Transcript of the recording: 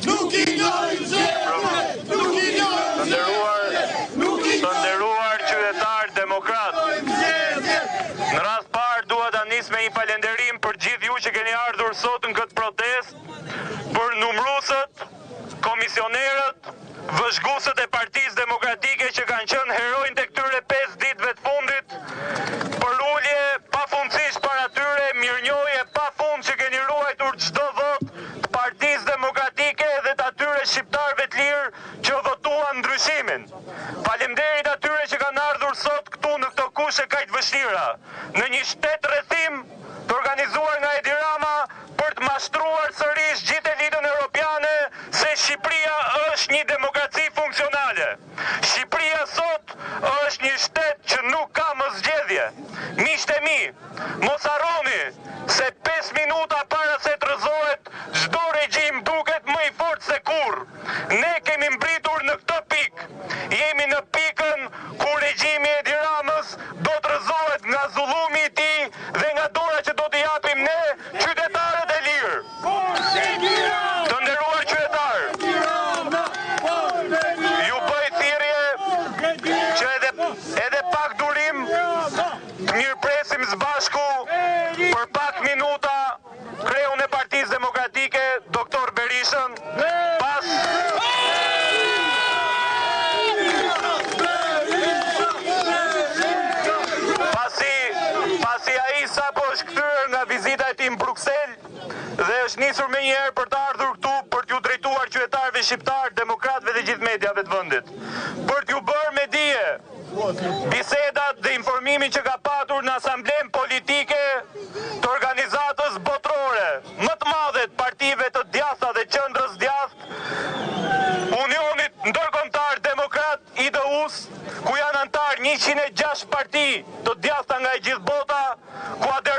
Nuk i njohim zgjedhjet! Nuk i njohim zgjedhjet! Të nderuar qytetarë demokratë, në radhë të parë dua ta nis me një falënderim për gjithë ju që keni ardhur sot në këtë protestë, për numëruesit, komisionerët, vëzhguesit e Partisë Demokratike që kanë qenë heronjtë e këtyre 5 ditëve të fundit, përulje pafundësisht para tyre, mirënjohje pafund që keni ruajtur çdo votë të Partisë Demokratike dhe të atyre shqiptarëve të lirë që votuan ndryshimin. Faleminderit atyre që kanë ardhur sot këtu në këto kushte kaq të vështira, në një shtetrrethim të organizuar nga Edi Rama për të mashtruar sërish gjithë elitën europiane se Shqipëria është një demokraci funksionale. Shqipëria sot është një shtet që nuk ka më zgjedhje. Miqtë e mi, mos harroni se 5 minuta para se të rrëzohet, çdo regjim duket më i fortë se kurrë. Ne kemi mbërritur në këtë pikë. Jemi në pikën ku regjimi i Edi Ramës do të rrëzohet nga zullumi i tij dhe nga dora që do t'i japim ne, qytetarët e lirë. Të nderuar qytetarë, ju bëj thirrje që edhe edhe pak durim të mirëpresim së bashku për pak minuta kreun e Partisë Demokratike, Doktor Berishën, pas pasi pasi ai sapo është kthyer nga vizita e tij në Bruksel dhe është nisur menjëherë për të ardhur këtu për t'ju drejtuar qytetarëve shqiptarë, demokratëve dhe gjithë mediave të vendit, për t'ju bërë me dije bisedat dhe informimin që ka patur në asamblenë politike të organizatës botërore më të madhe të partive të djathta dhe qendrës djathtë, Unionit Ndërkombëtar Demokrat, IDU-s, ku janë anëtarë 106 parti të djathta nga e gjithë bota, ku aderon.